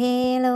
ເຮໂລ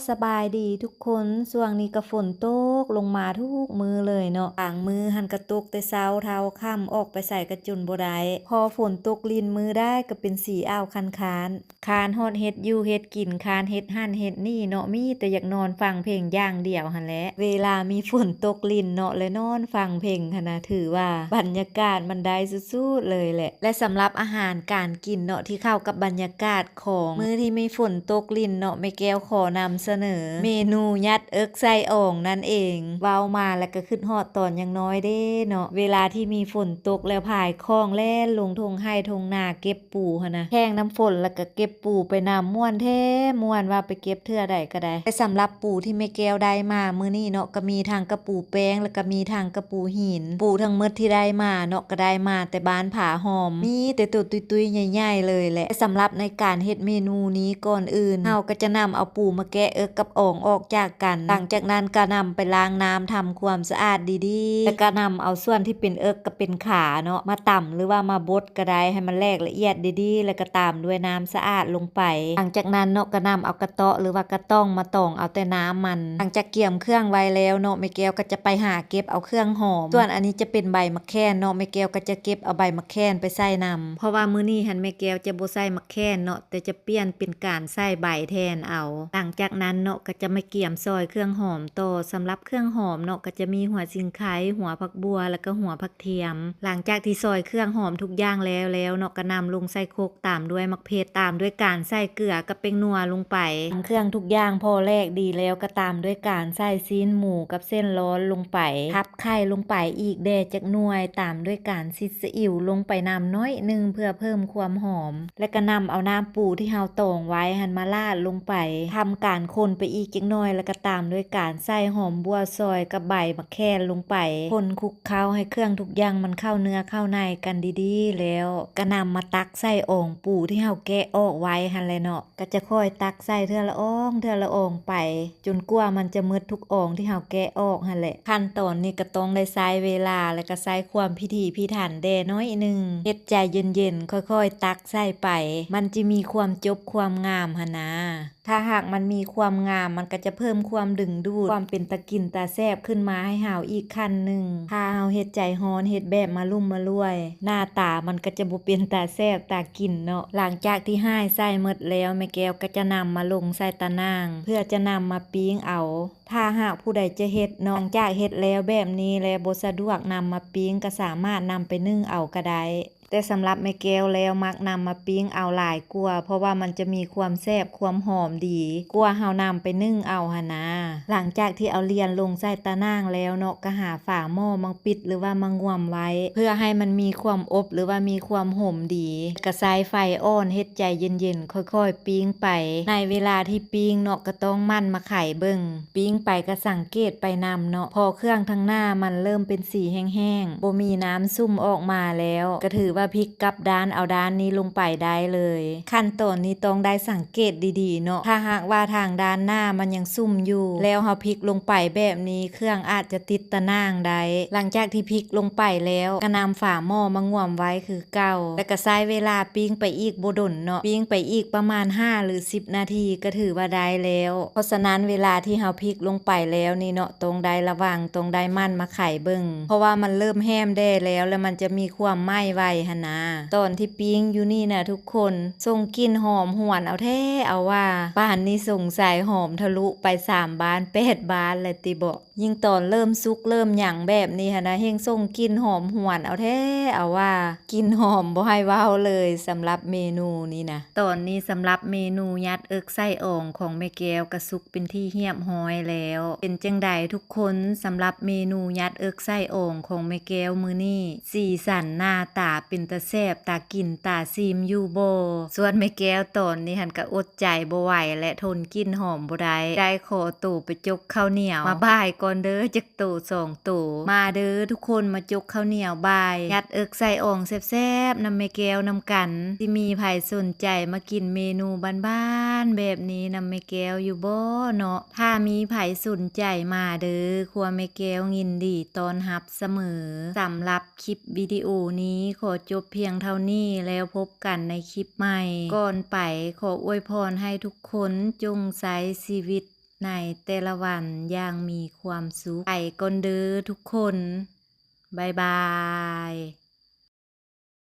ສະບາຍດີທຸກຄົນ. ຊ່ວງນີ້ກໍຝົນຕົກລົງມາທຸກມື້ເລີຍເນາະ. ບາງມື້ຫັ້ນກໍຕົກແຕ່ເຊົ້າເທົ່າຄ່ຳ ອອກໄປໃສກໍຈົນບໍ່ໄດ້. ພໍຝົນຕົກລິນມື້ໃດກໍເປັນສີອາວຄັນຄານ. ຄານຮອດເຮັດຢູ່ເຮັດກິນ, ຄານເຮັດຫັ້ນເຮັດນີ້ເນາະ, ມີແຕ່ຢາກນອນຟັງເພງຢ່າງດຽວຫັ້ນແຫຼະ. ເວລາມີຝົນຕົກລິນເນາະ ແລະ ນອນຟັງເພງຫັ້ນນະ, ຖືວ່າບັນຍາກາດມັນໄດ້ສຸດໆເລີຍແຫຼະ. ແລະ ສຳລັບອາຫານການກິນເນາະ ທີ່ເຂົ້າກັບບັນຍາກາດຂອງມື້ທີ່ມີຝົນຕົກລິນເນາະ, ແມ່ແກ້ວຂໍນຳສະເໜີເມນູຍັດເອິກໃສ່ອ່ອງນັ້ນເອງ. ເວົ້າມາແລ້ວກໍຄິດຮອດຕອນຍັງນ້ອຍເດ້ເນາະ, ເວລາທີ່ມີຝົນຕົກແລ້ວພາຍຂ້ອງແລ່ນລົງທົ່ງໄຮ່ທົ່ງນາເກັບ ປູຫັ້ນນະ ແຂ່ງນຳຝົນ ແລ້ວກະເກັບປູໄປນຳ ມ່ວນແທ້ມ່ວນວ່າໄປເກັບເທື່ອໃດກະໄດ້. ແຕ່ສຳລັບປູທີ່ແມ່ແກ້ວໄດ້ມາມື້ນີ້ເນາະ ກະມີທັງກະປູແປ້ງ ແລ້ວກະມີທັງກະປູຫີນ. ປູທັງໝົດທີ່ໄດ້ມາເນາະ ກະໄດ້ມາແຕ່ບ້ານຜາຫອມ ມີແຕ່ໂຕຕຸ້ຍໆໃຫຍ່ໆເລີຍແຫຼະ. ແຕ່ສຳລັບໃນການເຮັດເມນູນີ້ ກ່ອນອື່ນເຮົາກະຈະນຳເອົາປູມາແກະເອິກກັບອ່ອງອອກຈາກກັນ. ຫຼັງຈາກນັ້ນກະນຳໄປລ້າງນ້ຳ ທຳຄວາມສະອາດດີໆ ແລ້ວກະນຳເອົາສ່ວນທີ່ເປັນເອິກກັບເປັນຂາເນາະ ມາຕຳ ຫຼືວ່າມາບົດ ກະໄດ້ ໃຫ້ມັນແຫຼກລະອຽດດີໆ ແລ້ວກະຕາມດ້ວຍນ້ຳສະອາດລົງໄປ. ຫຼັງຈາກນັ້ນເນາະ ກະນຳເອົາກະເຕາະ ຫຼືວ່າກະຕ້ອງມາຕອງເອົາແຕ່ນ້ຳມັນ. ຫຼັງຈາກກຽມເຄື່ອງໄວ້ແລ້ວເນາະ ແມ່ແກ້ວກະຈະໄປຫາເກັບເອົາເຄື່ອງຫອມ. ສ່ວນອັນນີ້ຈະເປັນໃບໝາກແຂ່ນເນາະ ແມ່ແກ້ວກະຈະເກັບເອົາໃບໝາກແຂ່ນໄປໃສ່ນຳ ເພາະວ່າມື້ນີ້ຫັ້ນແມ່ແກ້ວຈະບໍ່ໃສ່ໝາກແຂ່ນເນາະ ແຕ່ຈະປ່ຽນເປັນການໃສ່ໃບແທນເອົາ. ຫຼັງຈາກນັ້ນເນາະ ກະຈະມາກຽມຊອຍເຄື່ອງຫອມຕໍ່. ສຳລັບເຄື່ອງຫອມເນາະ ກະຈະມີຫົວສີໄຄ, ຫົວຜັກບົ່ວ ແລ້ວກະຫົວຜັກ ທຽມ. ຫຼັງຈາກທີ່ຊອຍເຄື່ອງຫອມທຸກຢ່າງແລ້ວແລ້ວເນາະ ກະນຳລົງໃສ່ຄົກ ຕາມດ້ວຍໝາກເຜັດ ຕາມດ້ວຍການໃສ່ເກືອກັບແປ້ງນົວລົງໄປ. ຕຳເຄື່ອງທຸກຢ່າງພໍແຫຼກດີແລ້ວ ກະຕາມດ້ວຍການໃສ່ຊີ້ນໝູກັບເສັ້ນລອນລົງໄປ ພັບໄຂ່ລົງໄປອີກແດ່ຈັກໜ່ວຍ ຕາມດ້ວຍການຊິດຊີອິ້ວລົງໄປນຳໜ້ອຍໜຶ່ງ ເພື່ອເພີ່ມຄວາມຫອມ ແລະກະນຳເອົານ້ຳປູທີ່ເຮົາຕອງໄວ້ຫັ້ນມາລາດລົງໄປ ທຳການຄົນໄປອີກຈັກໜ່ອຍ ແລະກະຕາມດ້ວຍການໃສ່ຫອມບົ່ວຊອຍກັບໃບໝາກ ແຂ່ນລົງໄປ ຄົນຄຸກເຄົ້າໃຫ້ເຄື່ອງທຸກຢ່າງມັນເຂົ້າເນື້ອເຂົ້າໃນກັນດີໆ ແລ້ວກະນຳມາຕັກໃສ່ອ່ອງປູທີ່ເຮົາແກະອອກໄວ້ຫັ້ນແຫຼະເນາະ. ກະຈະຄ່ອຍຕັກໃສ່ເທື່ອລະອ່ອງ ເທື່ອລະອ່ອງໄປ ຈົນກວ່າມັນຈະໝົດທຸກອ່ອງທີ່ເຮົາແກະອອກຫັ້ນແຫຼະ. ຂັ້ນຕອນນີ້ກະຕ້ອງໄດ້ໃຊ້ເວລາ ແລະກະໃຊ້ຄວາມພິຖີພິຖັນແດ່ໜ້ອຍໜຶ່ງ ເຮັດໃຈເຢັນໆ ຄ່ອຍໆຕັກໃສ່ໄປ ມັນຈະມີຄວາມຈົບຄວາມງາມຫັ້ນນາ. ຖ້າຫາກມັນມີຄວາມງາມ ມັນກະຈະເພີ່ມຄວາມດຶງດູດ ຄວາມເປັນຕາກິນຕາແຊບຂຶ້ນມາໃຫ້ເຮົາອີກຂັ້ນໜຶ່ງ. ຖ້າເຮົາເຮັດໃຈຮ້ອນ ເຮັດແບບມະລຸ້ມມະລວຍ ໜ້າຕາມັນກະຈະບໍ່ເປັນຕາແຊບຕາກິນເນາະ. ຫຼັງຈາກທີ່ຫາຍໃສ່ໝົດແລ້ວ ແມ່ແກ້ວກະຈະນຳມາລົງໃສ່ຕາໜ່າງ ເພື່ອຈະນຳມາປີ້ງເອົາ. ຖ້າຫາກຜູ້ໃດຈະເຮັດເນາະ ຫຼັງຈາກເຮັດແລ້ວແບບນີ້ແລ້ວບໍ່ສະດວກນຳມາປີ້ງ ກະສາມາດນຳໄປໜຶ້ງເອົາກະໄດ້. ແຕ່ສຳລັບແມ່ແກ້ວແລ້ວມັກນຳມາປີ້ງເອົາຫຼາຍກວ່າ ເພາະວ່າມັນຈະມີຄວາມແຊບຄວາມຫອມດີ ກວ່າເຮົານຳໄປໜຶ້ງເອົາຫັ້ນນາ. ຫຼັງຈາກທີ່ເອົາລຽນລົງໃສ່ຕາໜ່າງແລ້ວເນາະ ກະຫາຝາໝໍ້ມາປິດ ຫຼືວ່າມາງວມໄວ້ ເພື່ອໃຫ້ມັນມີຄວາມອົບ ຫຼືວ່າມີຄວາມຫົມດີ ກະໃຊ້ໄຟອ່ອນ ເຮັດໃຈເຢັນໆ ຄ່ອຍໆປີ້ງໄປ. ໃນເວລາທີ່ປີ້ງເນາະ ກະຕ້ອງໝັ່ນມາໄຂເບິ່ງ ປີ້ງໄປກະສັງເກດໄປນຳເນາະ ເພາະເຄື່ອງທາງໜ້າມັນເລີ່ມເປັນສີແຫ້ງໆ ບໍ່ມີນ້ຳຊຸ່ມອອກມາແລ້ວ ກະຖືວ່າພິກກັບດ້ານ ເອົາດ້ານນີ້ລົງໄປໄດ້ເລີຍ. ຂັ້ນຕອນນີ້ຕ້ອງໄດ້ສັງເກດດີໆເນາະ ຖ້າຫາກວ່າທາງດ້ານໜ້າມັນຍັງຊຸ່ມຢູ່ ແລ້ວເຮົາພິກລົງໄປແບບນີ້ ເຄື່ອງອາດຈະຕິດຕາໜ່າງໄດ້. ຫຼັງຈາກທີ່ພິກລົງໄປແລ້ວ ກະນຳຝາໝໍ້ມາງວມໄວ້ຄື ເກົ່າ ແລະກະໃຊ້ເວລາປີ້ງໄປອີກບໍ່ດົນເນາະ ປີ້ງໄປອີກປະມານຫ້າ ຫຼື ສິບນາທີ ກະຖືວ່າໄດ້ແລ້ວ. ເພາະສະນັ້ນເວລາທີ່ເຮົາພິກລົງໄປແລ້ວນີ້ເນາະ ຕ້ອງໄດ້ລະວັງ ຕ້ອງໄດ້ໝັ່ນມາໄຂເບິ່ງ ເພາະວ່າມັນເລີ່ມແຫ້ມແດ່ແລ້ວ ແລະມັນຈະມີຄວາມໄໝ້ໄວຫັ້ນນາ. ຕອນທີ່ປີ້ງຢູ່ນີ້ນະທຸກຄົນ ສົ່ງກິ່ນຫອມຫວນເອົາແທ້ເອົາວ່າ ປານນີ້ສົງໄສຫອມທະລຸໄປສາມບ້ານ ແປດບ້ານແລ້ວຕິເບາະ. ຍິ່ງຕອນເລີ່ມສຸກເລີ່ມຫຍັງແບບນີ້ຫັ້ນນະ ແຮ່ງສົ່ງກິ່ນຫອມຫວນເອົາແທ້ເອົາວ່າ ກິ່ນຫອມບໍ່ໃຫ້ເວົ້າເລີຍສຳລັບເມນູນີ້ນະ. ຕອນນີ້ສຳລັບເມນູຍັດເອິກໃສ່ອ່ອງຂອງແມ່ແກ້ວກະສຸກເປັນທີ່ຮຽບຮ້ອຍແລ້ວ. ເປັນຈັ່ງໃດທຸກຄົນ ສຳລັບເມນູຍັດເອິກໃສ່ອ່ອງຂອງແມ່ແກ້ວມື້ນີ້ ສີສັນໜ້າຕາເປັນຕາແຊບຕາກິນຕາຊີມຢູ່ບໍ່? ສ່ວນແມ່ແກ້ວຕອນນີ້ຫັ້ນກະອົດໃຈບໍ່ໄຫວແລະ ທົນກິ່ນຫອມບໍ່ໄດ້ ໄດ້ຂໍໂຕໄປຈົກເຂົ້າໜຽວມາບ່າຍກ່ອນເດີ ຈັກໂຕສອງໂຕ. ມາເດີທຸກຄົນ ມາຈົກເຂົ້າໜຽວບ່າຍ ຍັດເອິກໃສ່ອ່ອງແຊບໆນຳແມ່ແກ້ວນຳກັນ. ຊິມີໃຜສົນໃຈມາກິນເມນູບ້ານໆແບບນີ້ນຳແມ່ແກ້ວຢູ່ບໍ່ເນາະ? ຖ້າມີໃຜສົນໃຈມາເດີ ຄົວແມ່ແກ້ວຍິນດີຕ້ອນຮັບສະເໝີ. ສຳລັບຄລິບວິດີໂອນີ້ຂໍ ຈົບພຽງເທົ່ານີ້ ແລ້ວພົບກັນໃນຄລິບໃໝ່. ກ່ອນໄປ ຂໍອວຍພອນໃຫ້ທຸກຄົນຈົ່ງໃຊ້ຊີວິດໃນແຕ່ລະວັນຢ່າງມີຄວາມສຸກ. ໄປກ່ອນເດີທຸກຄົນ. ບາຍບາຍ.